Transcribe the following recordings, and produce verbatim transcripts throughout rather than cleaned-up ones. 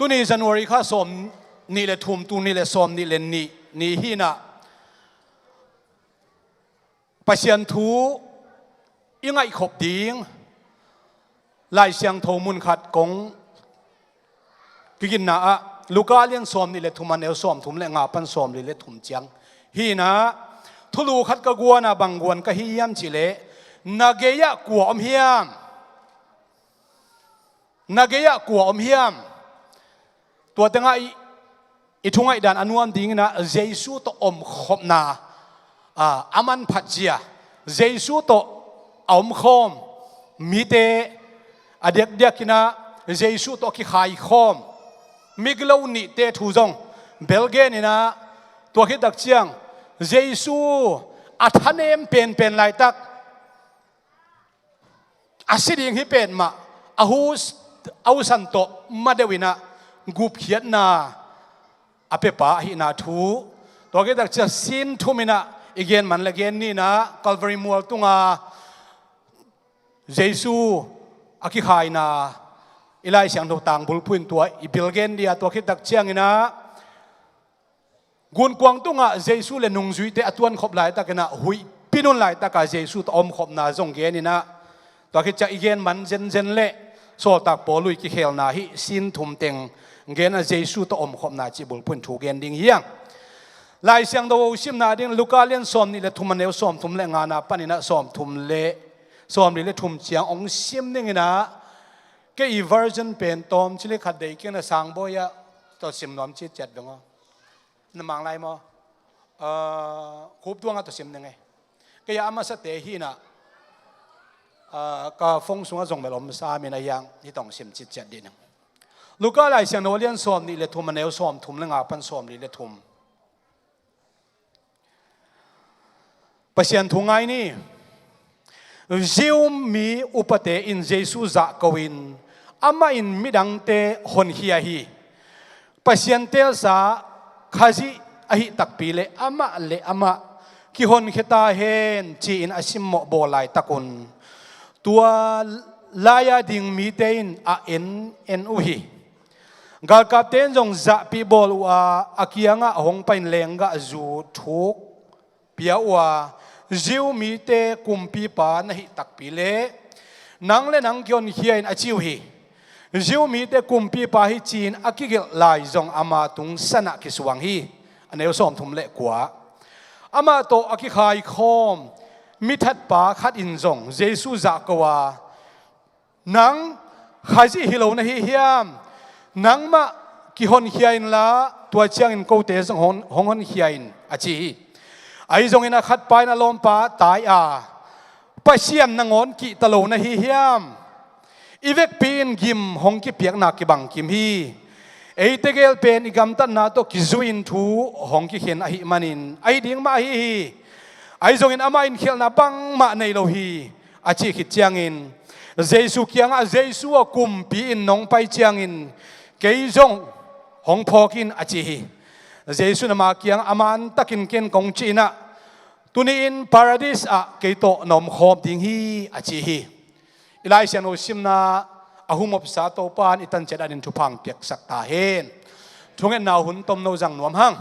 Tuni January kha sawm nih le thum, tul nih le sawm nih le nih ni hi-in ah, Pasian thu i ngaihkhop ding Lai Siangtho mun khat kong kiginna ah, Luka lian sawm nih le thum, a neu sawm thum le nga pan sawm li le thum ciang hi-in ah, thulu khat ka guan a, bang guan ka hi hiam cih leh, na gei-ah kua om hiam? Na gei-ah kua om hiam? Tua tengah i, i thungaihdan a nuam ding in ah, Jesu tawh omkhopna, a, a manphat zia, Jesu tawh a omkhawm mite, a diakdiak in ah Jesu tawh a kikhaikhawm migilo nihte thu zong bel gen in ah, tua khit tak ciang Jesu a thanem penpen laitak, a si ding hi petmah, a hu, a husan tawh ma deuh in ah gupkhiatna a piapa ahihna thu. Tua khit tak ciang sin thum in ah i gen man le gen ni-in ah, Calvary mual tunga Jesu a kikhaina i Lai Siangtho tang bulphuh in tua i bil gen ding a, tua khit tak ciang in ah gunkuang tungah Jesu le nungzuite a tuankhop laitak in ah, huihpi nun laitak a Jesu tawh omkhopna zong gen in ah, tua khit ciang i gen man zenzen leh Sawltak Paul lui kikhelna hih sin thum teng gen a, Jesu tawh omkhopna cih bulphuh in thu gen ding hi hang. Lai Siangtho simna ding Luka lian sawm nih le thum, a neu sawm thum le nga na pan in ah sawm thum le sawm li le thum ciang hong sim ning in ah, kei i version pen tawm ci le khat dei kei na, Sangbawi ah tawh sim nuam citciat veng aw. Na mang lai maw? Ah, Khupduang ah tawh sim ning e. Kei a masate hi-in ah, ah, ka phone sungah zong bel om sam in ah, hiang hih tawh hong sim citciat dih ning. Luka Lai Siangtho lian sawm nih le thum, a neu sawm thum le nga pan sawm li le thum. Pasian thu ngai ni. Jew mi upate in Jesu zahko in, amah in midangte honkhia hi. Pasian teelsa Khazih ahih takpi le amah le amah kihonkhia ta hen, ci-in a simmawh bawl laitak un, tua lai-a ding mite in a en en uh hi. Galkapte in zong zahpih bawl uh a, a kiangah hong pai-in leenggahzu thuk pia uh a, Jew mite kumpipa na hih takpi le nang le nang kihonkhia in, a ci uh hi. Jew mite kumpipa hi ci-in a kigelh lai zong ama tung sanah kisuang hi. A neu sawm thum le kua. Amah tawh a kikhaikhawm mithatpa khat in zong Jesu zahko a, nang Khazih hi lo na hi hiam? Nangmah kihonkhia inla, tua ciangin kote zong hong, hong honkhia in, a ci hi. Ahi zongin a khatpa in a lawmpa tai a, Pasian nangawn kihta lo na hi hiam? I vekpi in gim hong kipiakna kibangkim hi. Eite gel pen i gamtatna tawh kizui-in thu hong kikhen ahih manin, ahi ding mah ahi hi. Ahi zongin amah in khialhna bangmah nei lo hi, a cih khit ciangin, Jesu kiangah, Jesu aw, kumpi in nong pai ciangin kei zong hong phawk in, a ci hi. Jesu in ama kiangah, a mantakin ken kong cih in ah, tuni-in Paradis ah kei tawh na omkhawm ding hi, a ci hi. I Lai Siangtho simna a humopsa Topa in i tanciat adingin thupha hong piaksak ta hen. Thungetna hun tomno zang nuam hang.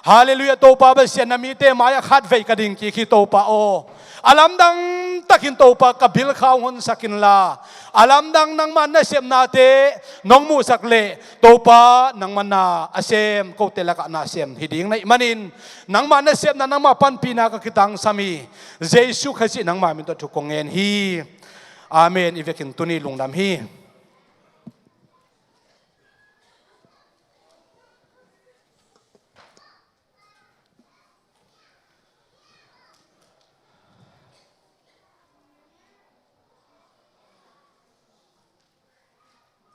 Halleluiah, Topa Pasian, na mite mai-ah khatvei ka ding kik hi, Topa aw. A lamdang takin, Topa, ka bilkha hong honsak inla, a lamdang nangmah nasepnate nong muhsak leh, Topa, nangmah na a sem, kote lakah na a sem hi ding na hih manin, nangmah nasepna, nangmah panpihna ka kitangsam hi. Jesu Khazih nangmah min tawh thu kong ngen hi. Amen. I vekin tuni lungdam hi.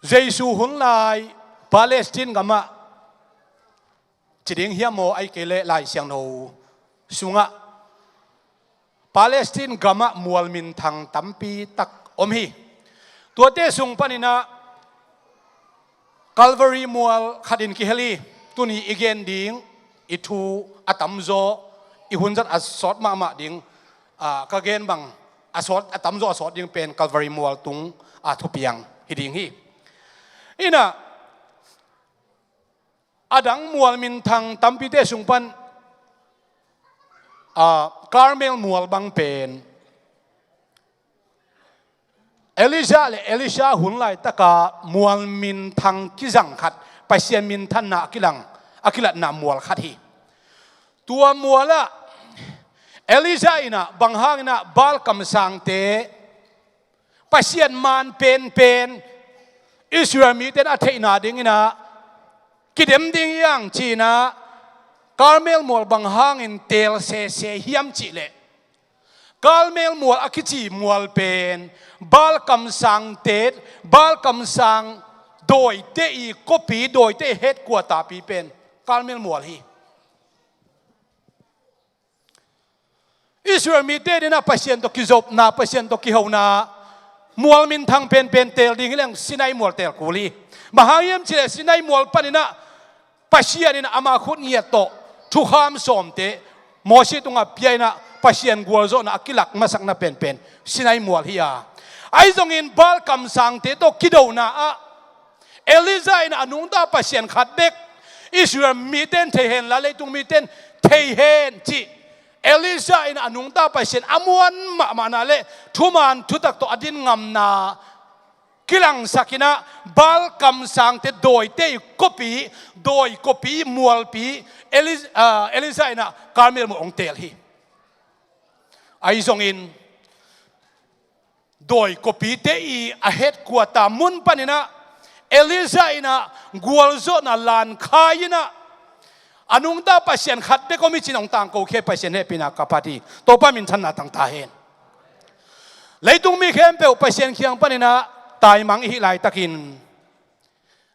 Jesu hun lai Palestine gamah, ci ding hiam maw, ahih kei leh Lai Siangtho sungah Palestine gamah mual minthang tampi tak om hi. Tuate sung panin ah Calvary mual khat in kihel hi. Tuni i gen ding i thu a tamzaw, i hun zat a sawt mahmah ding, ah, ka gen bang, a sawt, a tamzaw a sawt ding pen Calvary mual tung a thupiang hi ding hi. In ah, A dang mual minthang tampite sung pan, ah, Karmel mual bang pen Elijah le Elisha hun laitaka mual minthang kizang khat, Pasian minthanna a kilang, a kilatna mual khat hi. Tua mualah Elijah inah bang hanginah Baal kamsangte Pasian man penpen Israel mite in a theihna dinginah kidem ding hiang cinah Karmel mual bang hangin teel sese hiam cihleh, Karmel mual a kici mual pen Baal kamsangte, Baal kamsang dawite i kopi, dawite i headquarter pi pen Karmel mual hi. Israel mite dinah Pasian tawh kizopna, Pasian tawh kihona mual minthang penpen teel ding hileng Sinai mual teel kul hi. Bang hang hiam cihleh Sinai mual paninah Pasian in ama khut ngiat tawh thukham sawmte Mosi tungah pia inah Pasian gualzawhna a kilak masakna penpen Sinai mual hi a, ahi zongin Baal kamsangte tawh kidona ah Elijah in a nungta Pasian khat bek Israel mite in thei hen la, leitung mite in thei hen cih Elijah in a nungta Pasian a muan mahmahna le thuman thutak tawh a din ngamna kilangsak inah Baal kamsangte dawite i kopi, dawi kopi mualpi Eli-, ah, Elijah inah Karmel mual hong teel hi. Ahi zongin dawi kopite i a headquarter mun paninah Elijah inah gualzawhna lankhai inah a nungta Pasian khat bek om hi cin hong tangko khia, Pasian hehpihna ka phat hi. Topa minthanna tang ta hen. Leitung mi khempeuh Pasian kiang paninah taimang i hih laitakin,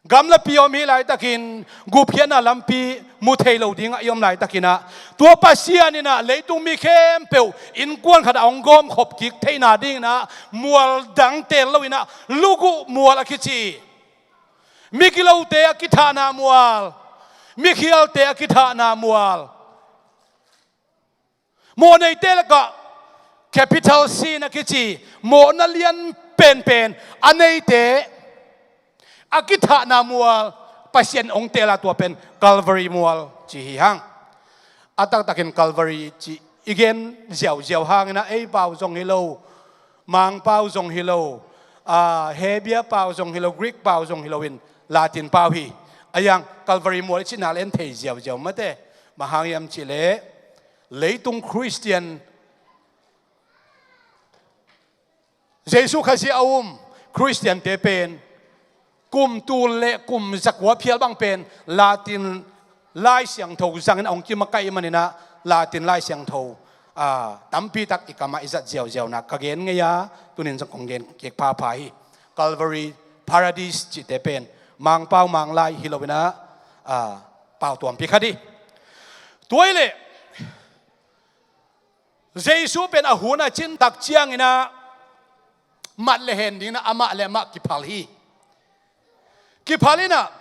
gamlapi om hih laitakin, gupkhiatna lampi mu thei lo dingah i om laitakinah tua Pasian inah leitung mi khempeuh innkuan khatah hong gawmkhop kik theihna dinginah mual dang teel loinah luguh mual a kici, migilote a kithahna mual, mikhialte a kithahna mual, mawhneite lakah capital sin a kici mawhna lian penpen a neite a kithahna mual Pasian hong teela tua pen Calvary mual ci hi hang. A taktakin Calvary ci i gen ziauziau hanginah ei pau zong hi lo, Mangpau zong hi lo, ah, Hebia pau zong hi lo, Greek pau zong hi loin Latin pau hi. A yang Calvary mual i cihna le en thei ziauziau mate. Bang hang hiam cihleh leitung Khristian, Jesu Khazih a um Khristiante pen kum tul le kum zakua phial bang pen Latin Lai Siangtho zangin a hong kimakaih maninah Latin Lai Siangtho, ah, tampi tak i kamah i zat ziauziau nak ka gen ngei a, tunin zong kong gen kik phapha hi. Calvary, Paradise cihte pen Mangpau Manglai hi loinah, ah, pau tuampi khat hi. Tua hileh Jesu pen a hun a cin tak cianginah mat le hen dinginah amah le amah kiphal hi. Kiphal inah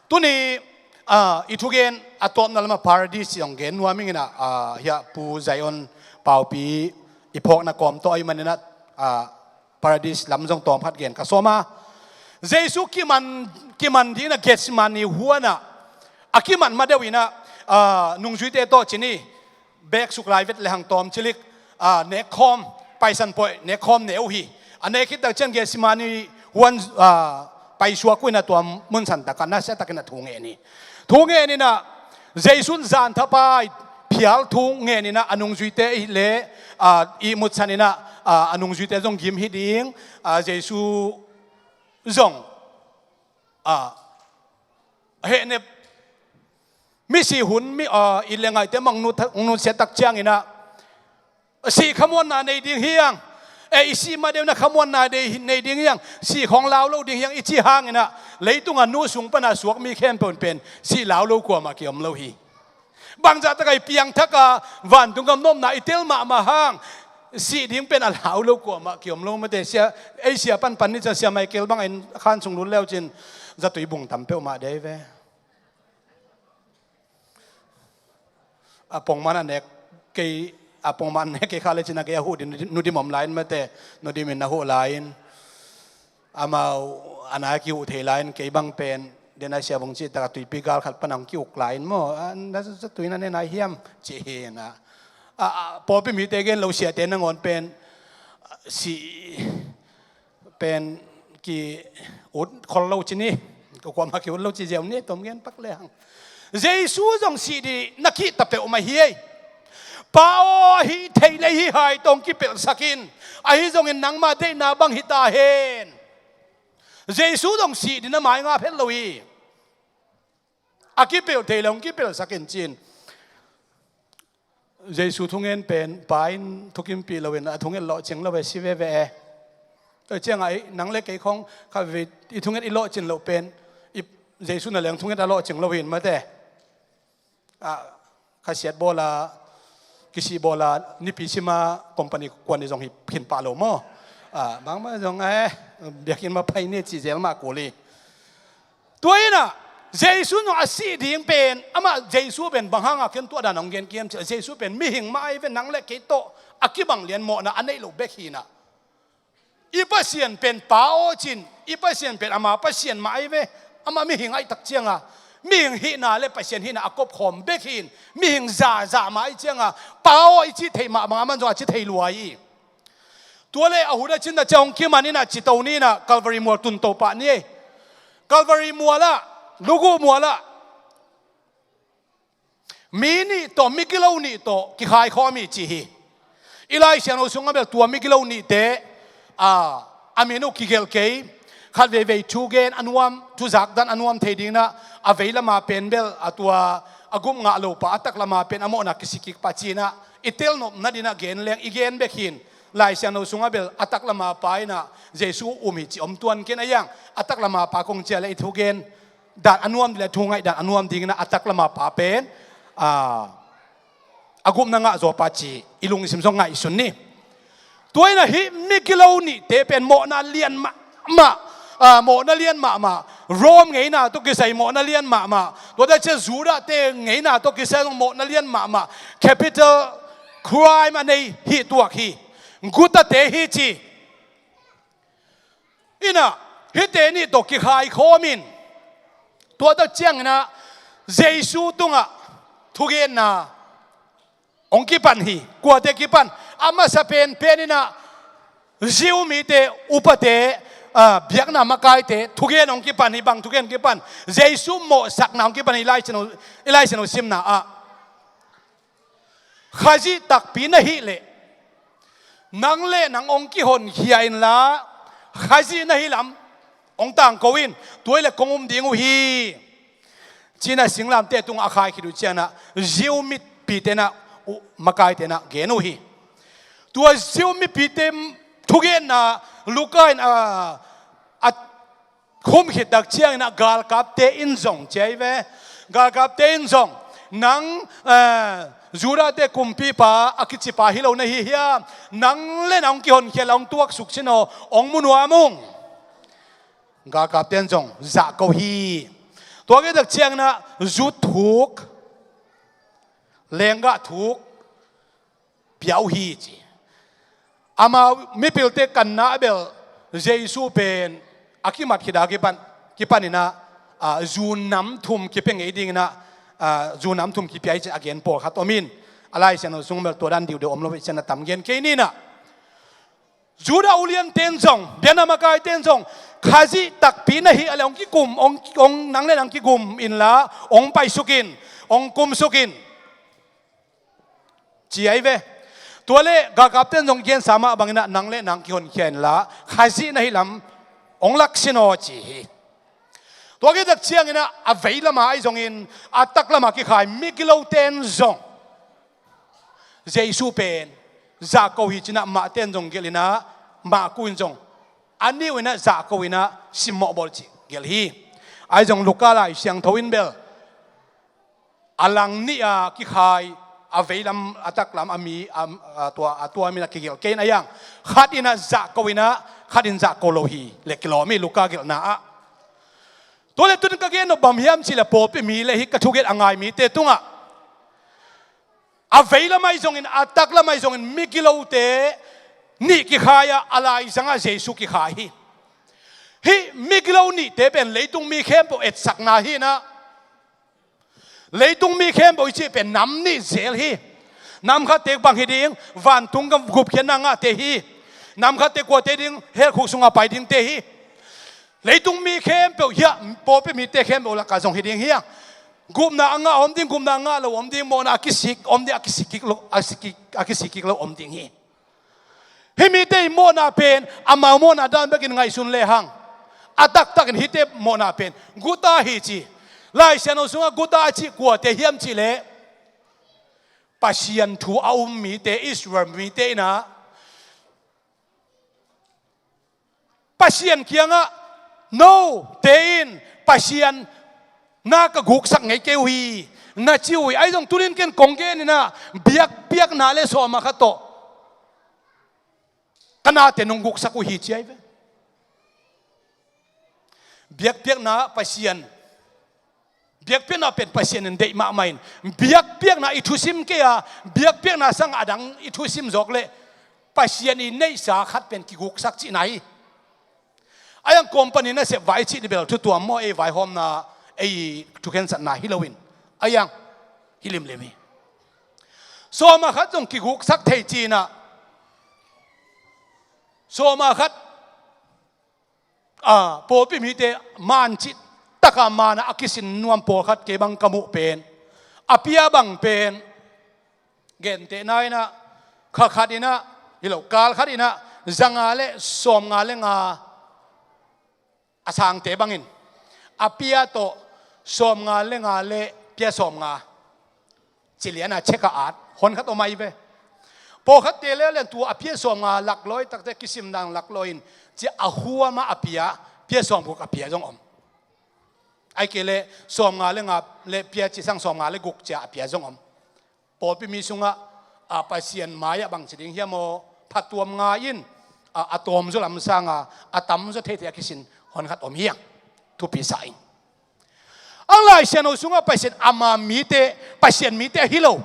tuni, ah, i thugen a tawpna lamah Paradise i hong gen nuam inginah, ah, hiah Pu Zion Paupi i phawkna kawm tawh ahi maninah, ah, Paradise lam zong tawm khat gen ka sawm a. Jesu kiman, kiman dinginah Gethsemane huanah a kiman ma deuh inah, ah, nungzuite tawh cin hi. Bek suk lai vet le hang tawm cilik, ah, nekkhawm, paisan pawih nekkhawm ne uh hi. A nek khit tak ciang Gethsemane huan, ah, paisuak uh inah tua mun santakah nasiatakin a thu ngen hi. Thu ngen inah Jesu in zanthapai phial thu ngen inah a nungzuite le, ah, ihmutsan inah, ah, a nungzuite zong gim hi ding, ah, Jesu zong, ah, hehnep misi hun mi, ah, i le ngaihte mang nut, nutsiat tak cianginah sih khamuanna nei ding hiang, e, i sih ma deuh na khamuanna nei, nei ding hiang, sih khawng lau lo ding hiang i cih hanginah leitungah nu sung pana suak mi khempeuh in pen sih lau lo kuamah kiom lo hi. Bangzah taka i piangthaka vantung gam nopna i tel mahmah hang sih ding pen a lau lo kuamah kiom lo mate. Sia, ei sia panpan ni ciang Sia Michael bang in khan sung lut leu cin zatui bung tam peuhmah dei ve. A pongman a nek kei, a pongman a nek kei kha le cin a kei a huh din nudim om lai-in mate, nudim in a huh lai-in amau a nai a kihuh thei lai-in kei bang pen den a siabung cih takah tuipi gal khat pan hong ki-uk lai in maw, a, na, na, tui na ne nai hiam cih hi na. A, a, pawlpi mite gen lo, siate nangawn pen, a, si pen ki-ut khol lo ci ni. Kuamah ki-ut lo ci ziau ni, tom gen pak le hang. Jesu zong sih ding na kihta peuhmah hi ei. Pa aw, hih thei le hih hai tawh hong kipelhsak in. Ahi zongin nangma deihna bang hi ta hen. Jesu zong sih ding na mai ngap het lo hi. A kipelh thei le hong kipelhsak in ci-in. Jesu thungen pen Pa in thukimpih loin a thunget lawhcing lo ve, si veve e. Tua ciangah ei, nang le kei khong kha ve, i thunget i lawhcin loh pen, i, Jesu na leng thunget a lawhcing lo hi in mate. A, khasiat bawla, kisih bawla, nipi sima company kuan i zong hi khin pah lo maw. A, bangmah zong, eh, biakinn mah pai ni cih zel mah kul hi. Tua inah, Jesu nung a sih ding pen, amah Jesu pen bang hanga ken tuah dan hong gen kiam cih, Jesu pen mihing mah ai ve, nang le kei tawh a kibang lian mawhna a neih loh bek hi inah. I Pasian pen Pa aw cin, i Pasian pen ama Pasian mah ai ve, amah mihing aih tak cianga, mihing hihna le Pasian hihna a kopkhawm bek hi in, mihing zahzah mah aih cianga, Pa aw i cih theih mah banga aman zong a ci thei lua hi. Tua le a hun a cin na ciang hong kiman inah, ci to ni inah, Calvary mual tun to pah ni ei. Calvary mualah, luguh mualah, mi nih tawh, migilo nih tawh kikhai khawm hi ci hi. I Lai Siangtho sungah bel tua migilo nihte, a, a min uh kigelh kei, khat veivei thu gen a nuam, thu zakdan a nuam thei ding inah, a vei lama pen bel, a tua, a gup ngah lo pa, a tak lama pen a mawhna kisik kik pa ci inah, i telnopna ding inah gen leng, i gen bek hi in, Lai Siangtho sungah bel, a tak lama pa inah, Jesu um hi ci om tuan ken a iang, a tak lama pa kong ci a le i thugen, dan a nuam ding le thu ngaih dan a nuam ding inah a tak lama pa pen, a, a gupna ngah zaw pa ci i lungsim zong ngaihsun ni. Tua inah hih migilo nihte pen mawhna lian mahmah, a, mawhna lian mahmah, Rome ngeina tawh kisai mawhna lian mahmah, tua dah cia Judah te ngeina tawh kisai zong mawhna lian mahmah, capital crime a nei hi tuak hi, gutate hi ci. Inah, hihte nih tawh kikhai khawm in, tua tak ciang inah, Jesu tungah thugenna hong kipan hi, kuate kipan, a masa penpen inah, Jew mite, upate, a, biakna makaite, thugen hong kipan hi, bang thugen kipan, Jesu mawhsakna hong kipan hi, i Lai Siangtho, i Lai Siangtho simna ah. Khazih takpi na hih leh, nang le nang hong kihonkhia inla, Khazih na hih lam hong tangko in, tua hi leh kong um ding uh hi, ci inah singlamteh tungah a khai khit uh ciang inah, Jew mipite inah, uh, makaite inah gen uh hi. Tua Jew mipite thugenna Luka in, a, a khum khit tak ciang inah galkapte in zong, ci ai ve, galkapte in zong, nang, eh, Judahte kumpipa a kicipa hi lo na hi hiam? Nang le nang hong kihonkhia le hong tuaksuk cin aw, hong mu nuam ung. Galkapte in zong zahko hi. Tua khit tak ciang inah Jew thuk, lenggah thuk pia uh hi ci. Amau mipilte kanna a bel Jesu pen a kimat khit a kipan, kipan inah, a, Jew nam thum kipia ngei ding inah, a, Jew nam thum kipia hi ci a gen pawlkhat om in, a Lai Siangtho sung bel tua dan diudeu om lo ve ci a na tam gen kei ni inah. Judah uliante in zong, biakna makaite in zong, Khazih takpi na hih a le hong kigum, hong, hong, nang le nang kigum inla, hong paisuk in, hong kumsuk in, ci ai ve. Tua le galkapte in zong gensa mah bang inah, nang le nang kihonkhia inla, Khazih na hih lam hong lak sin aw, ci hi. Tua khit tak ciang inah a vei lama ahi zongin, a tak lama kikhai migilote in zong Jesu pen zahko hi ci inah, mahte in zong gelh inah, mahku in zong a nih uh inah zahko inah simmawh bawl cih gelh hi. Ahi zong Luka Lai Siangtho in bel a lang nih a kikhai, a vei lam, a tak lam a mi, a, a tua, a tua min a kigelh kei in a iang, khat inah zahko inah, khat in zahko lo hi le kilawm hi Luka gelhna ah. Tua le tun ka gen nop bang hiam cih leh, pawlpi mi le hih ka thugen a ngai mite tungah a vei lam ahi zongin, a tak lam ahi zongin migilote nih kikhai a, a laizangah Jesu kikhai hi. Hih migilo nihte pen leitung mi khempeuh etsakna hi inah, leitung mi khempeuh i cih pen nam nih zel hi. Nam khatte bang hi ding, vantung gam gupkhiatna ngahte hi. Nam khatte kuate ding, hell khuk sungah pai dingte hi. Leitung mi khempeuh hiah, pawlpi mite khempeuh lakah zong hi ding hiang. Gupna a ngah a om ding, gupna a ngah lo om ding, mawhna a kisik om ding, a kisik kik lo, a kisik kik, a kisik kik lo om ding hi. Hih mite i mawhna pen amau mawhna dan bekin ngaihsun lehang, a taktakin hihte mawhna pen guta hi ci. Laisiangtho sungah guta a cih kuate hiam cihleh, Pasian thu a um mite, Israel mite inah Pasian kiangah, no, te in Pasian na ka guksak ngei kei uh hi, na ci uh hi. Ahi zong tunin ken kong gen inah, biakpiakna le sawma khat tawh ka nate nong guksak uh hi ci ahi ve. Biakpiakna Pasian, biakpiakna pen Pasian in deih mahmah in, biakpiakna i thusim kei a, biakpiakna sang a dang i thusim zawk leh Pasian i neihsa khat pen kiguksak cihna hi. Ahi hang company nasep vai cih ni bel thu tuam maw, ei vaihawmna, ei thukhensatna hi loin, ahi hang hi limlim hi. Sawma khat zong kiguksak thei ci inah, sawma khat, a, pawlpi mite man cih taka man a kisin nuam pawlkhat kei bang ka muh pen, a pia bang pen, gentehna inah, kha khat inah, hi lo, kal khat inah zanga le sawmnga le nga a sangte bangin, a pia tawh sawmnga le nga le pia sawmnga ci lian a check a at hon khat om ahi ve. Pawlkhatte le lian tua a pia sawmnga laklawi takte kisim dan laklawi in, ci a huam a a pia, pia sawmguk a pia zong om. Ahih kei leh sawmnga le nga le pia ci sang sawmnga le guk ci a a pia zong om. Pawlpi mi sungah, a, Pasian mai-ah bang ci ding hiam aw, phatuam ngai in, a, a tawmzaw lam sanga a tamzaw theithei a kisin hon khat om hiang. Thupi sa ing. Ang Laisiangtho sungah Pasian ama mite, Pasian mite ahi lo,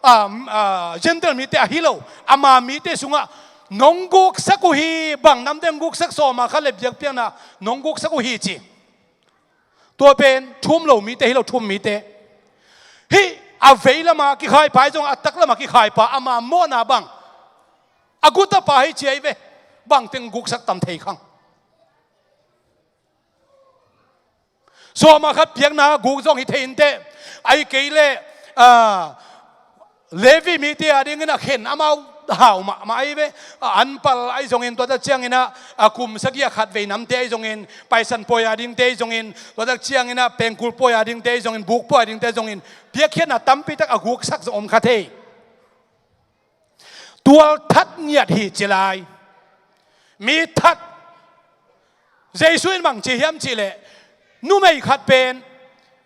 a, a, Gentile mite ahi lo, ama mite sungah nong guksak uh hi, bang namte nong guksak, sawma khat le biakpiakna nong guksak uh hi ci. Tua pen thu um lo mite hi lo, thu um mite. Hih a vei lama kikhaipa ahi zong, a tak lama kikhaipa ama mawhna bang a gutapa hi ci ahi ve. Bangteng guksak tam thei khang. Sawma khat piakna guk zong hi thei inteh. Ahih kei leh, a, Levi mite a dingin a khen amau hau mahmah ahi ve. A, anpal ahi zongin, tua tak ciangin ah, a, kum sagih a khatvei namte ahi zongin, Paisan pawi a dingte ahi zongin, tua tak ciangin ah pengkul pawi a dingte ahi zongin, buk pawi a dingte ahi zongin, piakkhiatna tampi tak a guksak zong om kha thei. Tual that ngiat hi ci lai. Mi that. Jesu in bang ci hiam cihleh, numei khat pen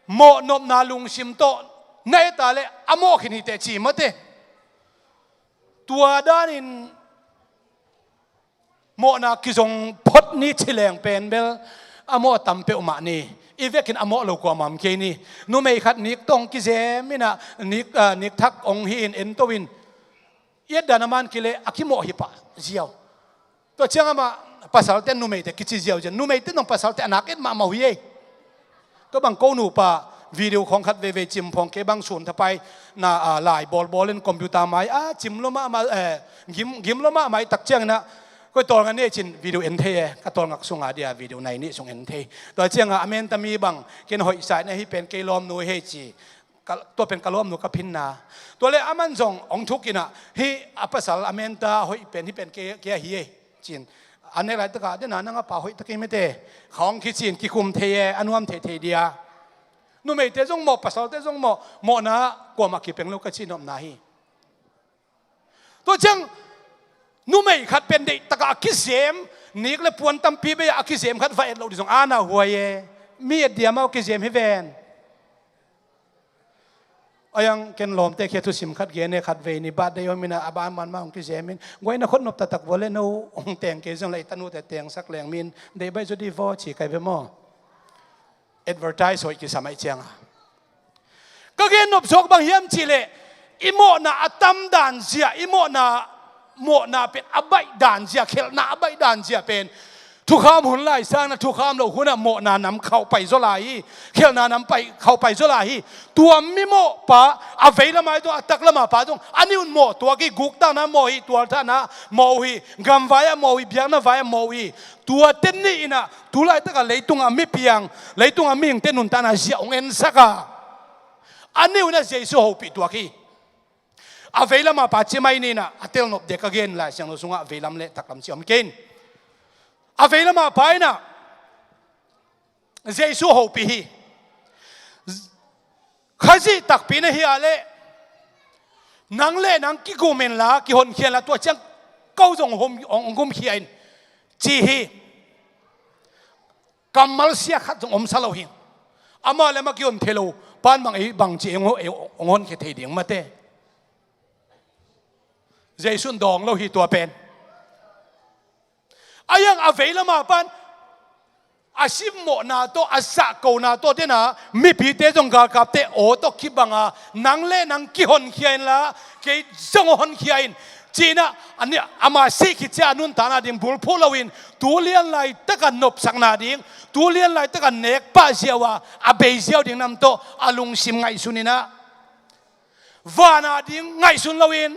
mawhnopna lungsim tawh na et a leh a mawh khin hi teh ci mate. Tua danin mawhna kizong phot ni ci leng pen bel a mawh tam peuhmah ni. I vekin a mawh lo kuamah om kei ni. Numei khat nik tawh kizem in ah, nik, ah, nik thak hong hi in, ento in, i et dan a man kei leh a kimawh hi pah ziau. Tua ciang amah pasalte numeite kici ziauziau, numeite zong pasalte a nak et mahmah uh hi ei. Tua bang ko nupa video khawng khat veivei cim phawng, kei bang sun thapai na, a, lai bawlbawl in computer mai a cim lua mahmah, eh, gim, gim lua mahmah i tak ciangin ah, koi tawlnga nei cin video en thei e, ka tawlngak sunga dia video nai nih sung en thei. Tua ciangah a menta mi bang ken hoihsa in ah, hih pen kei lawmnu hi ci. Ka, tua pen ka lawmnu ka phinna. Tua leh aman zong hong thuk in ah, hih a pasal a menta hoih pen, hih pen kei, kei ahi ei, ci-in. A nek laitakah, dena nang a pa hoih ta kei mete. Khawng kici-in kikum thei e, a nuam theithei dia. Numeite zong mawh, pasalte zong mawh, mawhna kuamah kipeng lo ka cihnopna hi. Tua ciang numei khat pen deihtakah a kizem, nik le puan tampi bei-ah a kizem khat va et loh ding zong a na huai e. Mi et dia mah uh kizem hi ven. Ahi hang ken lawmte kiang thusim khat gen e, khatvei ni birthday om in ah, a banban mah hong kizem in, guai na khut nop taktak vua leh no hong teng kei zong leh i tanute tengsak leng, min deih baih zaw di vaw ci kai ve maw. Advertise hoih kisam ahih ciangah. Ka gen nop zawk bang hiam cihleh, i mawhna a tam dan zia, i mawhna, mawhna pen a baih dan zia, khelhna a baih dan zia pen Thukham hun lai sangin a thukham loh hunah mawhna nam khauh pai zaw lai hi. Khelhna nam pai, khauh pai zaw lai hi. Tua mimawh pa, a veilam ah zong, a taklam ah pa zong, a nih un mawh tuak hi, guktakna mawh hi, tualthahna mawh uh hi, gamvai ah mawh uh hi, biakna vai ah mawh uh hi. Tuate nih in ah, tu laitak ah leitung ah mipiang, leitung ah mihingte nuntakna ziah hong ensak a, a nih un ah Jesu hopih tuak hi. A veilam ah pa ci mai ni in ah, a telnop dek a gen, Lai Siangtho sungah a veilam le taklam ci om kei in. A veilam ah pa in ah Jesu hopih hi. Khazih takpi na hi a leh, nang le nang kigum inla, kihonkhia inla, tua ciang ko zong hong, hong, hong gumkhia in, ci hi. Kammal sia khat zong omsa lo hi. Amah le amah kihon thei lo pan bang ei bang ci ei hong, ei hong honkhia thei ding mate. Jesu in dawng lo hi tua pen. A iang a veilam ah pan a simmawhna tawh, a zahkona tawh dena, mipite zong galkapte aw tawh kibanga, nang le nang kihonkhia inla, kei zong hong honkhia in, ci-in ah, a nih, ama sih khit ciang a nuntakna ding bulphuh loin, tu lian laitaka nopsakna ding, tu lian laitaka nekpah ziau a, a bei ziau ding nam tawh a lungsim ngaihsun in ah, van a ding ngaihsun loin,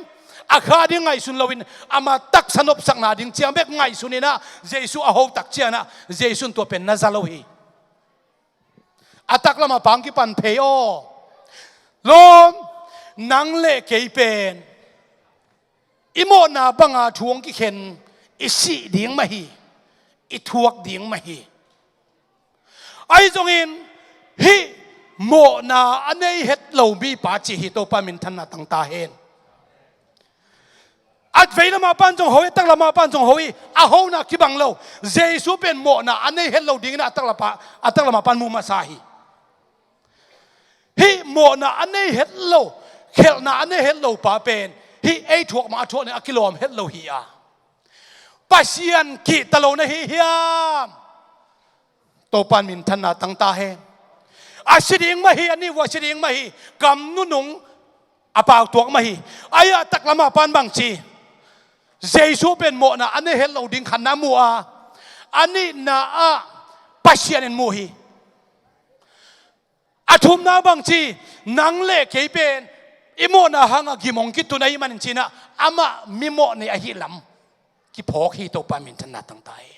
a kha ding ngaihsun loin, ama taksa nopsakna ding ciang bek ngaihsun in ah, Jesu a ho tak ciang ah, Jesu in tua pen na za lo hi. A taklam ah pa hong kipan phei aw. Lawm, nang le kei pen i mawhna banga thu hong kikhen, i sih ding mah hi, i thuak ding mah hi. Ahi zongin, hih mawhna a nei het lo mipa ci hi, Topa minthanna tang ta hen. A veilam ah pan zong ho hi, a taklam ah pan zong ho hi, a hona kibang lo. Jesu pen mawhna a nei het lo dingin a taklam ah, a taklam ah pan mu masa hi. Hih mawhna a nei het lo, khelhna a nei het lo pa pen, hih ei thuak mah a thuak nih a kilawm het lo hi a. Pasian kihta lo na hi hiam? Topa in minthanna tang ta hen. A si ding mah hi, a nih uh a si ding mah hi, kam nunung a pau tuak mah hi. Ahi a taklam ah pan bang ci? Jesu pen mawhna a nei het lo ding khatna mu a, a nihna ah Pasian in mu hi. A thumna bang ci? Nang le kei pen i mawhna hangah gim hong kitun ahih manin ci-in ah, amah mimawh nei ahih lam kiphawk hi. Topa minthanna tang ta hen.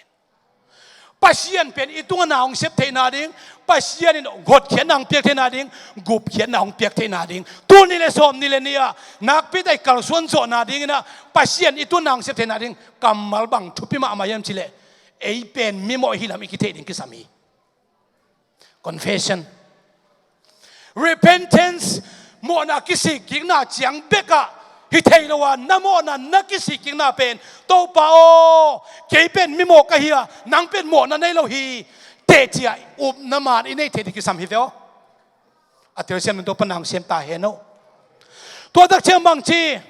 Pasian pen i tungah na hong sep theihna ding, Pasian in hotkhiatna hong piak theihna ding, gupkhiatna hong piak theihna ding, tul nih le sawm nih le nih ah nakpi tak kalsuan zawhna dingin ah, Pasian i tungah na hong sep theihna ding kammal bang thupi mahmah hiam cih leh, ei pen mimawh hi lam i kitheih ding kisam hi. Confession. Repentance, mawhna kisikkikna ciang bekah hi thei lo a, na mawhna na kisikkikna pen, Topa aw, kei pen mimawh ka hi a, nang pen mawhna nei lo hi, teh ci-a upna man i neih theih ding kisam hi ve aw. A telsiam in Topa nang siam ta hen aw. Tua tak ciang bang ci?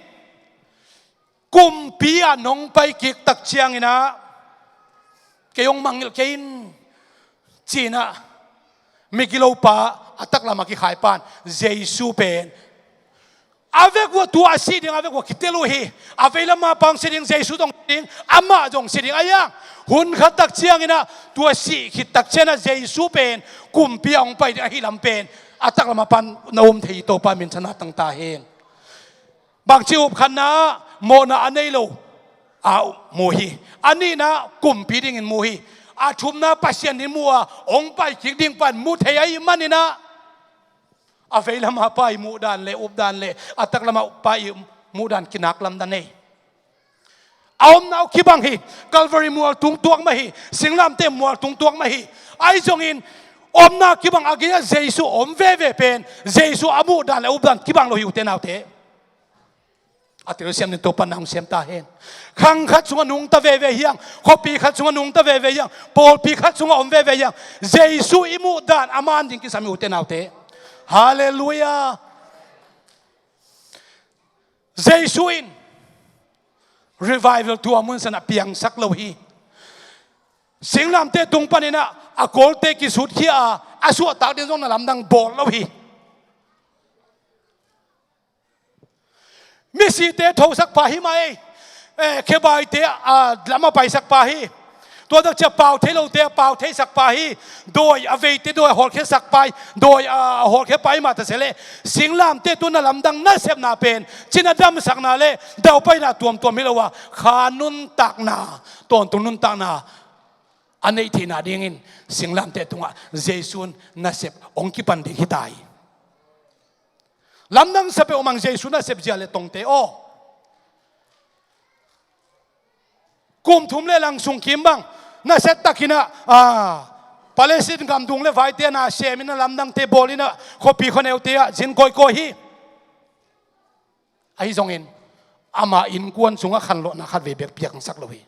Kumpi ah nong pai kik tak ciangin ah, kei hong mangngilh kei in, ci-in ah, migilopa, a taklam ah kikhai pan, Jesu pen a vek uh a tua a sih ding a vek uh a kitel uh hi. A veilam ah pa hong si ding, Jesu zong si ding, amah zong si ding. Ahi a, hun khat tak ciangin ah, tua sih khit tak ciangin ah Jesu pen kumpi ah hong pai ding ahih lam pen a taklam ah pan na um thei hi. Topa minthanna tang ta hen. Bangci? Up khatna ah mawhna a nei lo a mu hi. A nihna ah kumpi dingin mu hi. A thumna ah Pasian in mu a, hong pai kik ding pan mu thei ahih manin ah, a veilam ah pa i muhdan le updan le a taklam ah pa i muhdan kinak lamdang hi. A omna uh kibang hi. Calvary mual tung tuak mah hi. Singlamteh mual tung tuak mah hi. Ahi zongin omna kibang a gei-ah Jesu om veve pen, Jesu a muhdan le updan kibang lo hi, ute naute. A telsiam in Topa nang siam ta hen. Khang khat sungah nungta veve hi hang, khuapi khat sungah nungta veve hi hang, pawlpi khat sungah om veve hi hang, Jesu i muhdan a man ding kisam hi, ute naute. Halleluiah. Jesu in revival tua mun sanah piangsak lo hi. Singlamteh tung panin ah a kawlte kisutkhia a, a suahtak ding zong na lamdang bawl lo hi. Misite thosak pa hi mai, eh, khebaite a lam a paisak pa hi. Tua takcia pau thei lote a pau theisak pa hi. Dawi a veite dawi a hawlkhiasak pa hi. Dawi a hawlkhia pa hi mah ta seh leh, singlamteh tung na lamdang nasepna pen, cina damsakna le daupaina tuamtuam hi lo a, kha nuntakna, tawntung nuntakna a neih theihna dingin singlamteh tungah Jesu in nasep hong kipan ding hi ta hi. Lamdang sa peuhmah Jesu nasep zia le tongte aw. Kum thum le lang sung kim bang nasia takin ah, ah, Palestine gam dung le vaite na semin ah, lamdangte bawlin ah, khuapi khuaneute ah zin kawikawi hi. Ahi zongin ama innkuan sungah khanlawhna khat vei bek piangsak lo hi.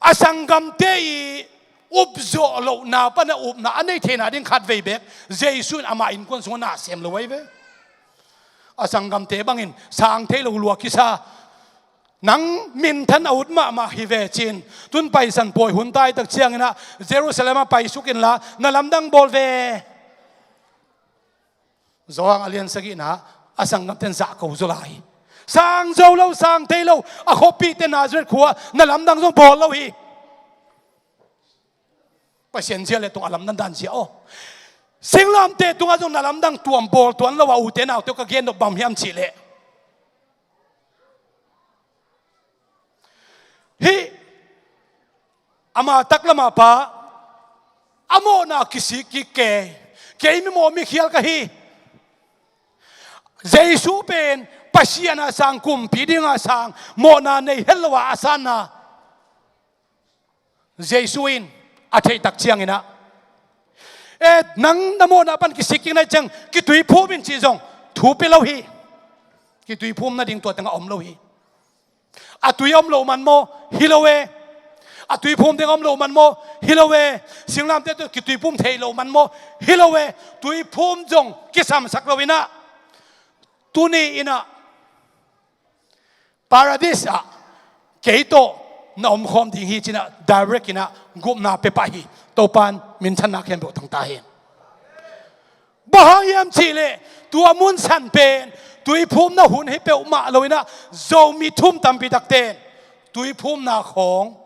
A sanggamte i upzawh lohna pan a upna a neih theihna ding khat vei bek Jesu in ama innkuan sungah na sem lo ahi ve. A sanggamte bangin sang thei lo lua kisa, nang minthan a ut mahmah hi ve ci-in, tun Paisan pawi hun tai tak ciangin ah Jerusalem ah paisuk inla na lamdang bawl ve. Johan a lian sagihna ah a sanggamte in zahko zaw lai hi. Sang zo lo, sang thei lo, a khuapite Nazareth khua na lamdang zong bawl lo hi. Pasian zia le tung a lamdang dan zia aw. Singlamteh tungah zong na lamdang tuam bawl tuan lo a, ute naute ka gen nop bang hiam cih leh, hih ama taklam a pa a mawhna kisik kik kei, kei mimawh mikhial ka hi. Jesu pen Pasian a sang, kumpi ding a sang, mawhna nei het lo a a sanna Jesu in a theih tak ciangin ah, e, nang na mawhna pan kisik kik na hih ciang kituiphum in cih zong thu pia lo hi. Kituiphum nading tua tengah om lo hi. A tui a om loh man maw? Hi lo e. A tuiphum ding a om loh man maw? Hi lo e. Singlamteh tawh kituiphum thei loh man maw? Hi lo e. Tuiphum zong kisamsak lo in ah, tuni in ah Paradis ah kei tawh na omkhawm ding hi ci-in ah direct in ah gupna pia pah hi. Topa'n minthanna khempeuh tang ta hen. Bang hang hiam cih leh tua mun san pen tuiphumna hun hi peuhmah lo in ah, Zomi thum tampi takte in tuiphumna khawng,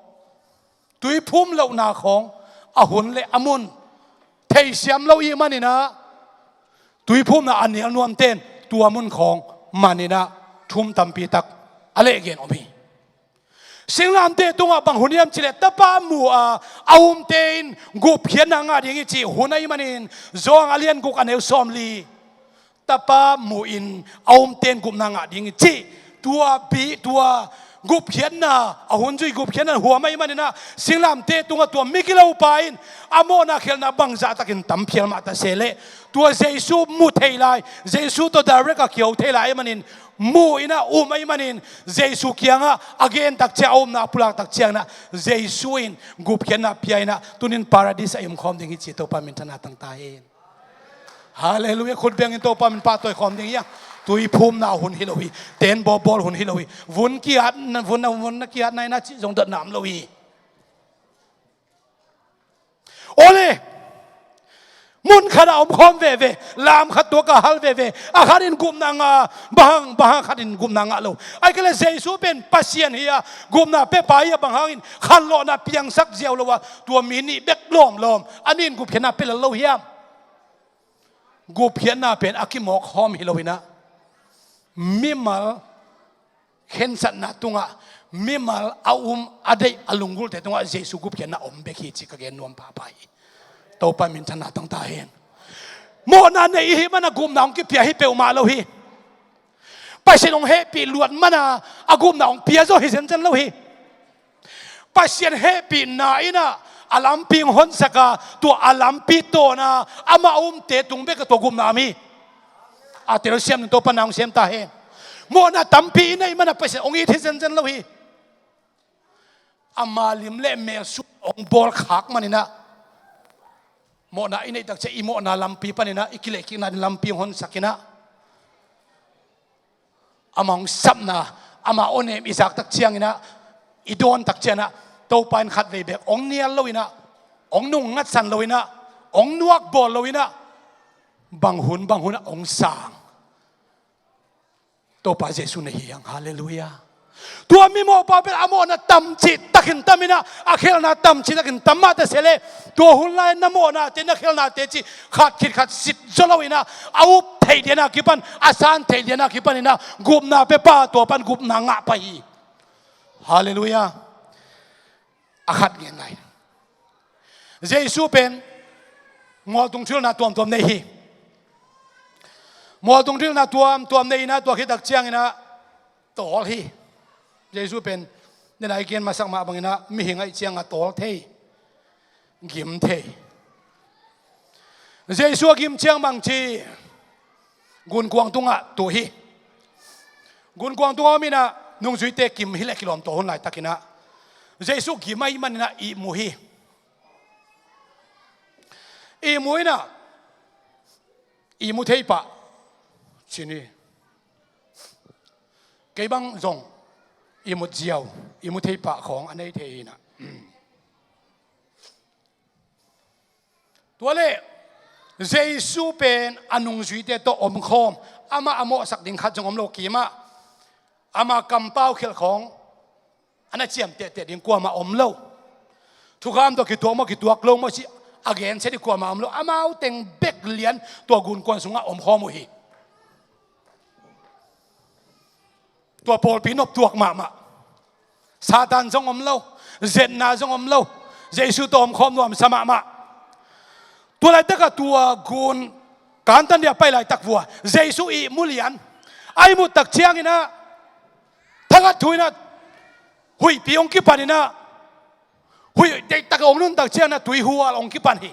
tuiphum lohna khawng a hun le a mun theisiam lo i hih manin ah, tuiphumna a nial nuamte in tua mun khawng man in ah thum tampi tak a lehgen om hi. Singlamteh tungah bang hun hiam cih leh Tapa mu a, a umte in gupkhiatna ngah ding hi cih hun ahih manin, Johan a lian guk a neu sawmli, Tapa mu in a umte in gupna ngah ding hi cih, tua pi, tua gupkhiatna, a hun zui gupkhiatna huam ahih manin ah, singlamteh tungah tua migilopa in a mawhna khialhna bangzah takin tam phial mah ta se leh, tua Jesu mu thei lai, Jesu tawh direct a kiho thei lai ahih manin, mu in ah um ahih manin, Jesu kiangah a gen tak ciang, a upna a pulak tak ciangin ah, Jesu in gupkhiatna pia in ah, tuni in Paradis ah i omkhawm ding hi ci-in Topa minthanna tang ta hen. Halleluiah. Khut bengin Topa min pahtawi khawm ding hi hang. Tuiphumna hun hi lo hi. Ten bawlbawl hun hi lo hi. Vun kiatna, vun, vun na kiatna in ah cih zong dotna om lo hi. Awle, mun khat ah omkhawm veve, lam khat tuak a hal veve, a khat in gupna ngah, bang hang, bang hang a khat in gupna ngah lo? Ahih kei leh Jesu pen Pasian hi a, gupna piapa hi a, bang hangin khanlawhna piangsak ziau lo a, tua mi nih bek lawmlawm a nih in gupkhiatna pia lel lo hiam? Gupkhiatna pen a kimawk khawm hi lo in ah, mimal khensatna tungah, mimal a um a deih a lunggulhte tungah Jesu gupkhiatna om bek hi cih ka gen nuam pahpah hi. Topa minthanna tang ta hen. Mawhna nei i hih manin gupna hong kipia hi peuhmah lo hi. Pasian hong hehpih luat manin a gupna hong pia zaw hi zenzen lo hi. Pasian hehpihna in ah a lampi hong honsak a, tua a lampi tawn a, amah a umte tung bek ah tua gupna om hi. A telsiam in Topa na hong sem ta hen. Mawhna tampi i neih manin Pasian hong it hi zenzen lo hi. Ama lim le mel sung hong bawl khak manin ah, mawhna i neih tak ciang i mawhna lampi panin ah i kilehkikna ding lampi hong honsak in ah, ama hong sapna, ama awnem i zak tak ciangin ah, i dawn tak ciangin ah, Topa in khatvei bek hong nial lo in ah, hong nungngatsan lo in ah, hong nuakbawl lo in ah, bang hun bang hun ah hong sang Topa Jesu na hi hang. Halleluiah. Tua mimawhpa pen a mawhna tam cih takin tam inah, a khelhna tam cih takin tam mah ta se leh, tua hun lai na mawhnate na khelhnate cih khat khit khat sit zaw lo inah, a up theih liana kipan, a san theih liana kipan inah gupna pia pa, tua pan gupna ngah pah hi. Halleluiah. A khat gen lai. Jesu pen mualtung thilna tuamtuam nei hi. Mualtung thilna tuamtuam nei inah, tua khit tak ciang inah tawl hi. Jesu pen, nidang a i gen masak mah bang inah mihing ahih ciangah tawl thei, gim thei. Jesu a gim ciang bang ci, gunkuang tungah tu hi. Gunkuang tungah om inah, nungzuite kim hi leh kilawm tawh hun laitak inah, Jesu gim ahih man inah ihmu hi. Ihmu inah, ihmu thei pah, ci ni. Kei bang zong ihmut ziau, ihmu thei pah khawng a nei thei inah. Tua leh Jesu pen a nungzuite tawh omkhawm, amah a mawhsak ding khat zong om lo kimah, ama kampau khelh khawng a na ciamtehte ding kuamah om lo. Thukham tawh kituak maw, kituak lo maw cih a gensia ding kuamah om lo. Amau teng bek lian tua gunkuang sungah omkhawm uh hi. Tua pawlpi noptuak mahmah. Satan zong om lo, zetna zong om lo. Jesu tawh omkhawm nuamsa mahmah. Tua laitakah tua gun kantan dia pai laitak vua Jesu ihmu lian. A ihmut tak ciang inah, thangah thu inah, huihpi hong kipan inah, huih deihtak hong nuntak ciang inah tuihual hong kipan hi.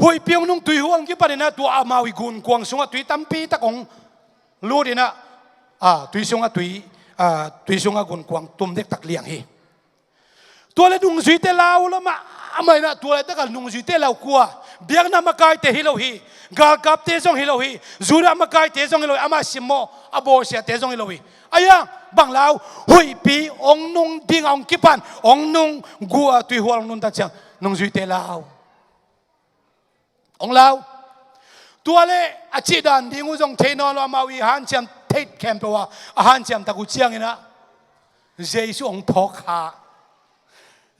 Huihpi hong nung, tuihual hong kipan inah, tua amau i gunkuang sungah tui tampi tak hong lut inah, a, tui sungah tui, a, tui sungah gunkuang tum dektak liang hi. Tua leh nungzuite lau lo mah, amah inah tua laitakah nungzuite lau kua, biakna makaite hi lo hi, galkapte zong hi lo hi, Judah makaite zong hi lo hi, amah simmawh a bawlsiate zong hi lo hi. Ahi hang bang lau, huihpi hong nung dingah hong kipan, hong nung gua, tuihual hong nuntak ciang nungzuite lau. Hong lau. Tua leh a cihdan ding uh zong thei nawn lo, amau i hanciam thei khempeuh ah a hanciam tak uh ciang inah, Jesu hong phawk kha.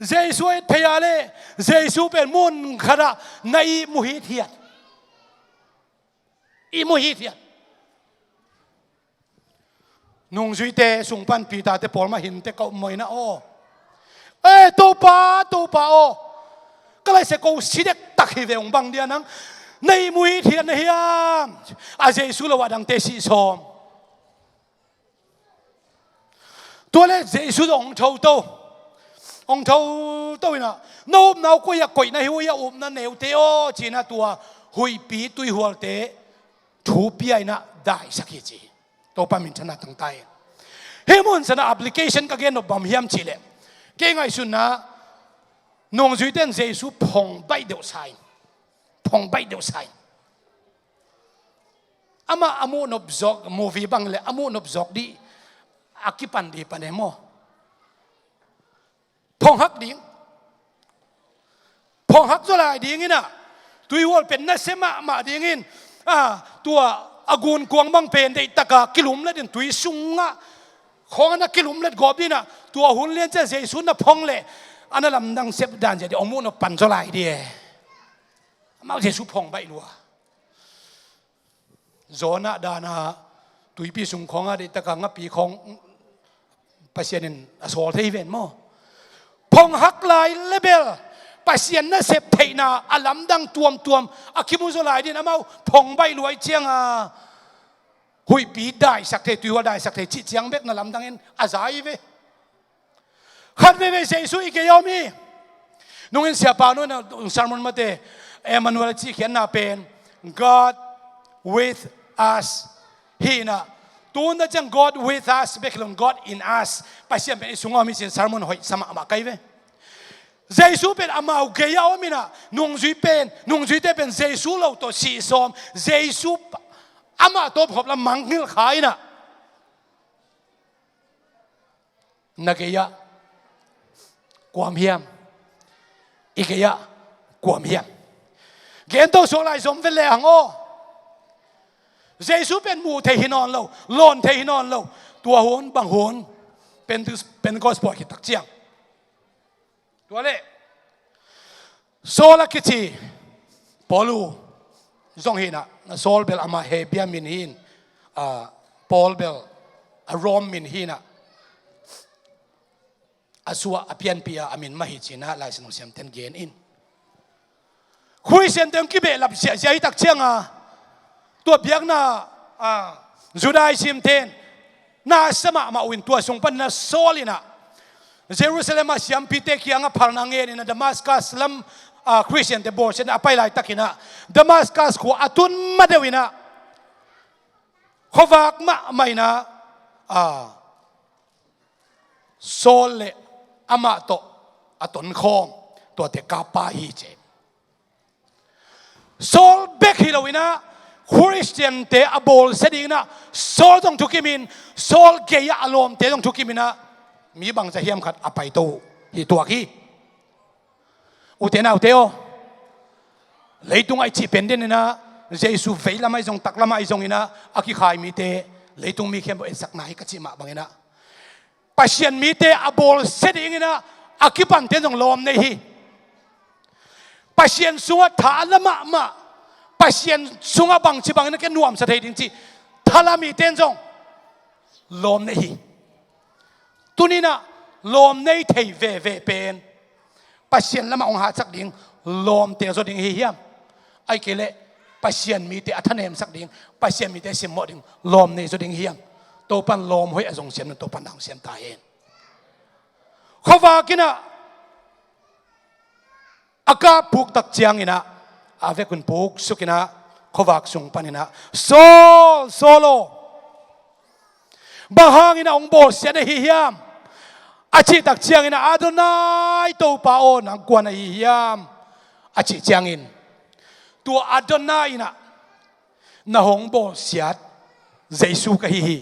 Jesu a et phei a leh, Jesu pen mun khatah na ihmu hithiat. Ihmu hithiat. Nungzuite sung pan Peter-te pawl mah hinte ka um maw inah aw. Eh, Topa, Topa aw. Ka laisiangtho si dektak hi ve, hong bang dia nang. Na ihmu hithiat na hiam? A Jesu lo a dangte sih sawm. Tua leh Jesu zong hong thoto. Hong thoto inah, na upna uh koi ah koih na hi uh hia, upna neute aw, ci inah tua huihpi tuihualte thu pia inah daisak hi ci. Topa minthanna tangta hi. Hih mun sanah application ka gen nop bang hiam cih leh, kei ngaihsutna, nungzuite in Jesu phong baih deuh sa in, phong baih deuh sa in. Amah a muh nop zawk, movie bang leh a muh nop zawk dih a kipan dih pan e maw. Phong hak ding. Phong hak zaw lai ding inah, tuihual pen nasia mahmah dingin, a, tua a gunkuang bang pen deihtak a kilumlet in tui sungah khawng a na kilumlet gawp inah, tua hun lian ciang Jesu na phong leh a na lamdang sep dan zia dih hong muh nop pan zaw lai dih e. Amau Jesu phong baih lua. Jonah dan a tuipi sung khawngah deihtak a ngapi khawng Pasian in a sawl thei ven maw. Phong hak lai lebel Pasian nasep theihna a lamdang tuamtuam a kimu zaw lai dih in, amau phong baih lua ciang a, huihpi daisak thei, tuihual daisak thei cih ciang bek na lamdang in a za hi ve. Khat veivei Jesu i gei a om hi. Nungin siapa nu in a sermon mate, Emmanuel a cih khiatna pen God with us hi inah. Tun a ciang God with us bek hi lo in God in us, Pasian pen i sungah om hi ci-in sermon hoih sa mahmah ka hi ve. Jesu pen amau gei a om inah, nungzui pen, nungzuite pen Jesu lo tawh sih sawm, Jesu amah tawh khop lam mangngilh kha inah. Na gei-ah kuam hiam? I gei-ah kuam hiam? Gento suak lai zom vet lehang aw. Jesu pen muh thei hi nawn lo, lawn thei hi nawn lo. Tua hun bang hun? Pentecost, Pentecost pawh khit tak ciang, tua leh Saul a kici Paul uh zong hi in ah, Saul bel amah Hebru min hi in, ah, Paul bel a Rom min hi in ah, a suah a pianpih a, a min mah hi ci in ah Lai Siangtho siamte'n gen in. Khristiante hong kibehlap ziahziah hi tak ciang a, tua biakna, ah, Judaism te'n na sa mahmah uh in, tua sung panin ah Saul in ah Jerusalem a siampite kiangah phalna ngen in ah Damascus lam, ah, Khristiante bawlsiatna a pai laitak in ah Damascus khua a tun ma deuh in ah khuavak mahmah in ah, ah, Saul le amah tawh a tonkhawm tuate kap pa hi ci. Saul bek hi lo in ah Khristiante a bawlsia ding in ah Saul zong thukim in, Saul gei-ah a lawmte zong thukim in ah mi bangzah hiam khat a paito uh hi tuak hi. Ute naute aw, leitungah i cih pen den in ah Jesu veilam ahi zong, taklam ahi zong in ah a kikhai mite leitung mi khempeuh etsakna hi ka cih mah bang in ah Pasian mite a bawlsia ding in ah a kipante zong lawm nei hi. Pasian sungah tha a la mahmah, Pasian sungah bangci bangin a kia nuamsa thei ding cih thala mite'n zong lawm nei hi. Tuni in ah lawm nei thei veve pen Pasian lamah hong hatsak ding lawmte zaw ding hi hiam? Ahih kei leh Pasian mite a thanemsak ding, Pasian mite simmawh ding lawm nei zaw ding hi hiam? Topa'n lawm hoih a zong siam in, Topa'n na hong siam ta hen. Khuavak in ah a kap puk tak ciang in ah, a vekun puk suk in ah khuavak sung pan in ah, "Saul, Saul aw, bang hangin ah hong bawlsia na hi hiam?" a cih tak ciang in ah, "Adonai, Topa aw, nang kua na hi hiam?" a cih ciangin, tua Adonai in ah, "Na hong bawlsiat Jesu ka hi hi,"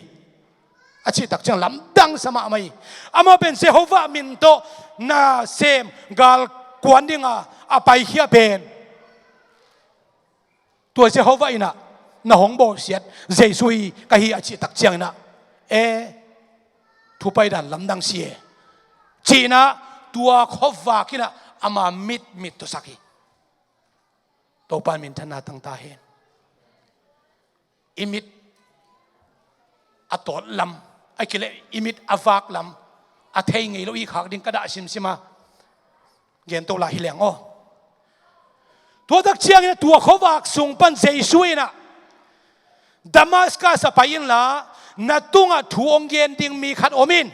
a cih tak ciang lamdang sa mahmah hi. Amah pen Jehovah min tawh nasem gal kuan ding a a paikhia pen, tua Jehovah in ah, "Na hong bawlsiat Jesu hi ka hi," a cih tak ciang in ah, "E, thupaidan lamdang si e," ci in ah tua khuavak in ah ama mit mit tusak hi. Topa'n minthanna tang ta hen. I mit a tawt lam, ahih kei leh i mit a vak lam a thei ngei lo i khak ding ka dah simsim a, gen to lai hi leng aw. Tua tak ciangin tua khuavak sung pan Jesu in ah, "Damascus ah pai inla, na tungah thu hong gen ding mi khat om in.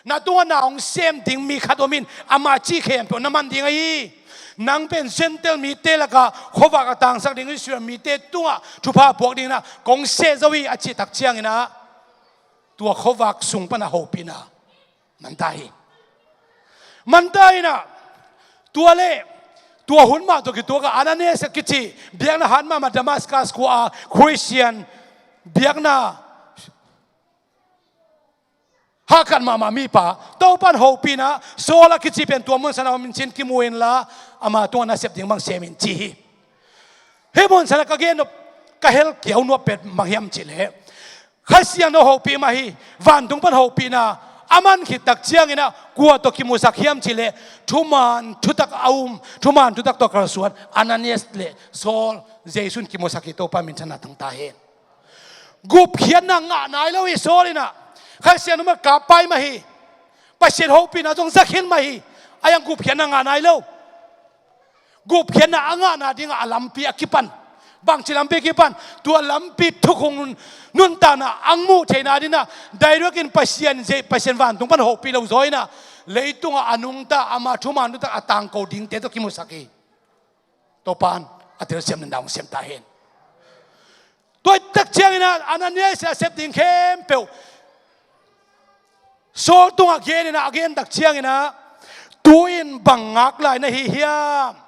Na tungah na hong sem ding mi khat om in, ama cih khempeuh na man ding ahi hi. Nang pen Gentile mite lakah khuavak a tangsak ding, Israel mite tungah thupha puak ding in ah kong seh zo hi," a cih tak ciang in ah, tua khuavak sung pan a hopihna man ta hi. Man ta in ah, tua leh tua hun mah tawh kituak a Ananias a kici, biakna hat mahmah Damascus khua a Khristian, biakna hahkat mahmah mipa, Topa'n hopih in ah, "Saul a kici pen tua mun san ah om in, ci-in kimu inla, ama tungah nasep ding bang sem in," ci hi. Hih mun san ah ka gen nop, ka hel kiau nuam pen bang hiam cih leh, Kha Siangtho hopih mah hi, vantung pan hopihna a man khit tak ciang in ah kua tawh kimusak hiam cih leh, thuman thutak a um, thuman thutak tawh kalsuan Ananias le Saul Jesu'n kimusak hi. Topa'n minthanna tang ta hen. Gupkhiatna ngah nai lo hi Saul in ah, Kha Siangtho in ah kap pai mah hi. Pasian hopihna zong za khin mah hi. Ahi zongin gupkhiatna ngah nai lo. Gupkhiatna a ngahna dingah a lampi a kipan. Bangci lampi a kipan? Tua lampi thukhun nuntakna a muh theihna dingin ah, direct in Pasian, Pasian vantung pan hopih lo zaw in ah, leitungah a nungta, ama thuman nuntak a tangko dingte tawh kimusak hi. Topa'n a telsiam nuntakna hong siam ta hen. Tua tak ciangin ah Ananias a sep ding khempeuh Saul tungah gen in ah, a gen tak ciangin ah, "Tu-in bang ngak lai na hi hiam?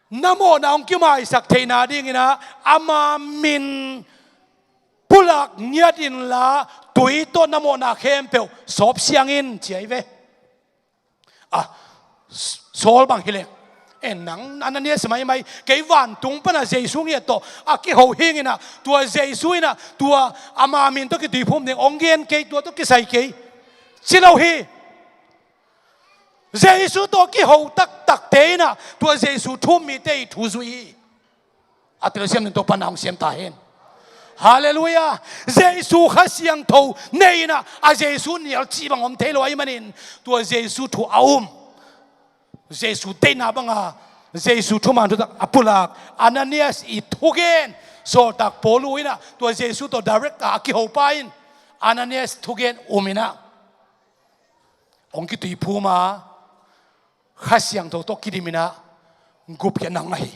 Na mawhna hong kimaisak theihna dingin ah ama min pulak ngiat inla, tui tawh na mawhna khempeuh sawp siang in," ci ahi ve. Ah, Saul bang hi leng, En nang Ananias maimai, kei vantung pana Jesu ngiat tawh a kiho hing inah, tua Jesu inah tua ama min tawh kituiphum ding hong gen kei, tua tawh kisai kei, ci lo hi. Jesu tawh kiho taktakte inah tua Jesu thu um mite ih thu zui hi. A telsiam ding Topa na hong siam ta hen. Halleluiah. Jesu Kha Siangtho nei inah a Jesu nial cih bang om thei lo ahih manin tua Jesu thu a um, Jesu deihna banga Jesu thuman thutak a pulak Ananias ih thugen, sawltak Paul uh inah tua Jesu tawh direct a kihopa in Ananias thugen um inah hong kituiphum a, Kha Siangtho tawh kidim inah gupkhiatna hong ngah hi.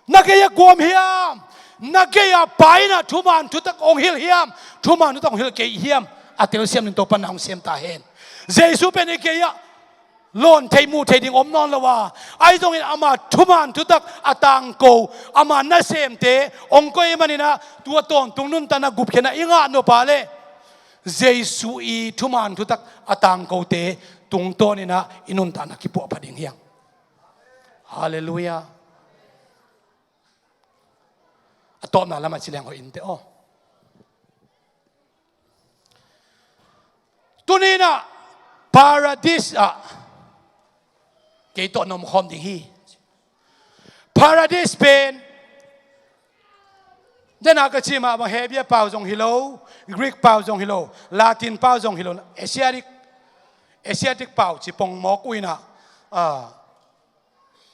Na gei-ah kua om hiam? Na gei-ah Pa inah thuman thutak hong hilh hiam? Thuman thutak hong hilh kei hiam? A telsiam ding Topa na hong siam ta hen. Jesu pen i gei-ah lawn thei, muh thei ding om nawn lo a, ahi zongin ama thuman thutak a tangko, ama nasemte hong koih ahih manin ah tua tawntung nuntakna gupkhiatna i ngah nop a leh Jesu ii thuman thutak a tangkote tungtawn inah i nuntakna kipuahpha ding hi hang. Halleluiah. A tawpna lamah ci leng hoih inteh aw. Tuni inah Paradis ah kei tawh na omkhawm ding hi. Paradis pen, dena ka cih mah bang, Hebrew pau zong hi lo, Greek pau zong hi lo, Latin pau zong hi lo, Asiatic, Asiatic pau ci pongmawk uh inah, ah,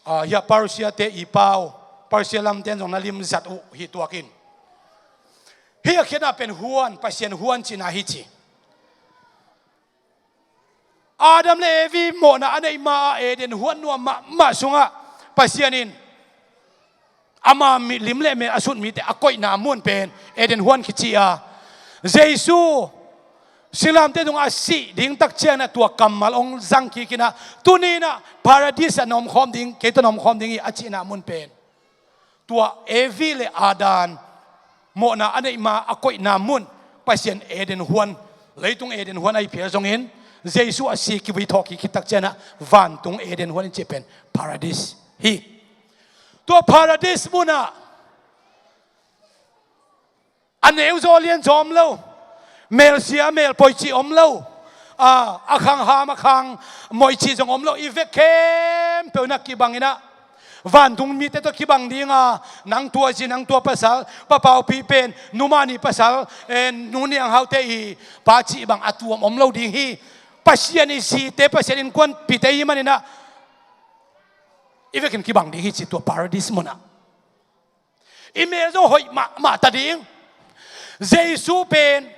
ah, hiah Persia te ii pau, Persia lamten zong na limzat uh hi tuakin. Hih a khiatna pen huan, Pasian huan cihna hi ci. Adam le Evi mawhna a neih ma-a Eden huan nuam mahmah sungah Pasian in ama mi, lim le mel a sut mite a koihna mun pen Eden huan kici a, Jesu singlamteh tungah a sih ding tak ciangin ah tua kammal hong zang kik inah, tuni inah Paradis ah na omkhawm ding, kei tawh na omkhawm ding hi a cihna mun pen tua Evi le Adam mawhna a neih ma a koihna mun, Pasian Eden huan, leitung Eden huan ahi phial zongin, Jesu a si kivui thawh kik khit tak ciangin ah vantung Eden huan i cih pen Paradis hi. Tua Paradis munah a neuzaw lianzaw om lo, melsia melpoi cih om lo, a, a khangham a khangmoi cih zong om lo, i vek khempeuh inah kibang inah, vantung mite tawh kibang ding a, nang tua zi, nang tua pasal, Pa Paupi pen Nu Mani pasal, eh, Nu Niang Haute ii pa cih bang a tuam om lo ding hi. Pasian ii zite, Pasian innkuanpihte i hih manin ah i vekin kibang ding hi ci tua Paradis munah. I mel zong hoih mahmah ta ding. Jesu pen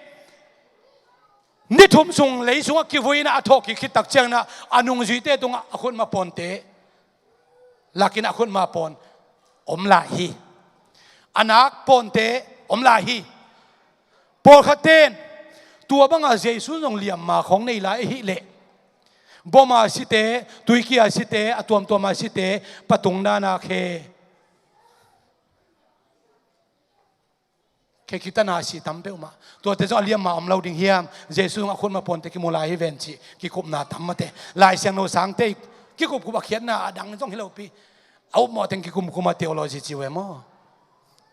ni thum sung lei sungah kivui inah a thawh kik khit tak ciangin ah a nungzuite tungah a khutma pawnte lakin a khutma pawn om lai hi. A nak pawnte om lai hi. Pawlkhatte in tua banga Jesu zong liamma khawng nei lai ahih leh, bom a site, tuikia site, a tuamtuam a site, patung dana khe, khe khitana si tam peuhmah. Tuate zong a liamma om lo ding hiam? Jesu zong a khutma pawnte kimu lai hi ven cih kikupna tam mate. Lai Siangtho sangte kikupkup a khiatna a dang zong hi lopi. A upmawh teng kikumkum a theology ci uh e maw?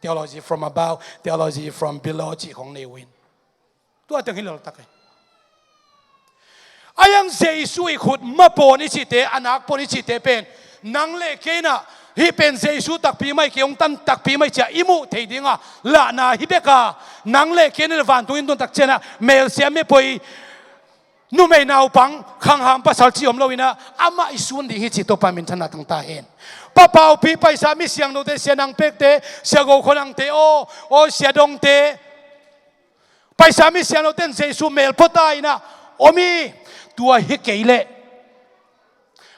Theology from above, theology from below cih khawng nei uh in. Tua teng hi leltak e. A yang Jesu ii khutma pawn i cihte, a nak pawn i cihte pen nang le kei inah hih pen Jesu takpi mai, kei hong tan takpi mai ci-a i muh thei dinga lahna hi bek a, nang le kei inah vantung i tun tak ciangin ah melsia melpoi, numei naupang, khangham pasal cih om lo inah amah i sun ding hi cih Topa minthanna tang ta hen. Pa Paupi, Paisa mi siangthote, Sia Nang Pekte, Sia Go Khua Nangte aw, aw Sia Dongte, Paisa mi siangthote in Jesu mel pua ta inah om hi. Tua hi kei leh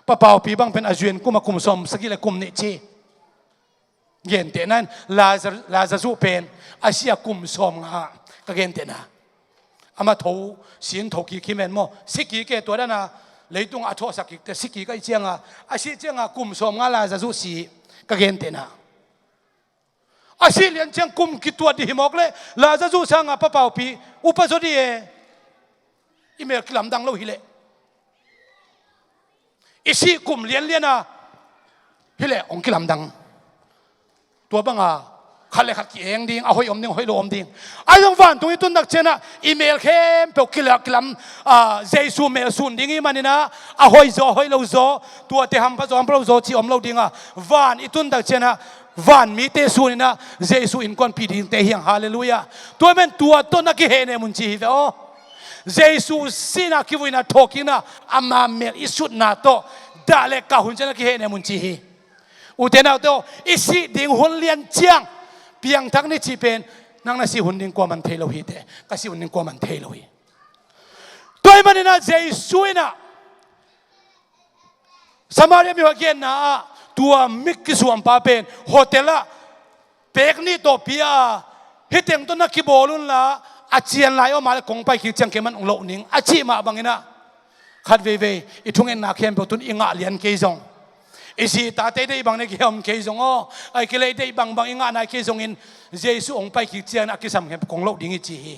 Pa Paupi bang pen a zuan kum a kum sawm sagih le kum nih ci. Gentehna in Lazar, Lazarus pen a si a kum sawmnga, ka gentehna. Amah tho, sin tho kik hi men maw? Si kik e, tua dana leitung a thawhsak kikte si kik ahih cianga, a sih cianga kum sawmnga Lazarus si, ka gentehna. A sih lian ciang kum kituat dih hi mawk leh Lazarus sanga Pa Paupi upa zaw dih e. I mel kilamdang lo hileh i sih kum lianlian a Hi leh hong kilamdang. Tua banga khat le khat ki-eng ding, a hoih om ding, a hoih lo om ding. Ahi zong vantung i tun tak ciangin ah i mel khempeuh kila-, kilam, ah, Jesu mel sun ding i hih manin ah, a hoih zaw, a hoih lo zaw, tuate hampha zaw, hampha lo zaw cih om lo ding a, van i tun tak ciangin ah van mite sunin ah Jesu innkuanpih dingte hi hang. Halleluiah. Tua ahih manin tua tawh na kihehnem un ci hi ve aw. Jesu sihna, kivuina, thawhkikna, ama mel i sutna tawh dah le kah hun ciangin na kihehnem un ci hi. Ute naute aw, i sih ding hun lian ciang piangthak ni cih pen, nang na sih hun ding kuaman thei lo hi teh, ka sih hun ding kuaman thei lo hi. Tua ahih manin ah Jesu in ah Samaria mipa genna ah tua mik kisuampa pen hotel ah pek nih tawh pia a, hih teng tawh na kibawl unla, a cian lai om a leh kong pai kik ciang keiman hong loh ning, a cih mah bangin ah, khat veivei i thungetna khempeuh tun i ngah lian kei zong, i zi tate deih bang na kihem kei zong aw, a kilei deih bangbang i ngah nai kei zongin, Jesu hong pai kik ciangin a kisam khempeuh kong loh ding i ci hi.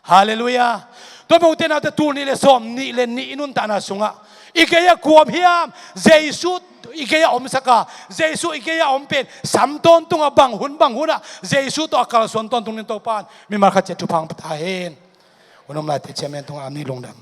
Halleluiah. Tua bang ute naute, tul nih le sawm nih le nih i nuntakna sungah i gei-ah kua om hiam? Jesu i gei-ah omsak a, Jesu i gei-ah om pen sam tawntung a, bang hun bang hunah Jesu tawh a kalsuan tawntung ding Topa in mimal khat ciat thupha hong pia ta hen. Hun om laite ciang men tungah amen, lungdam.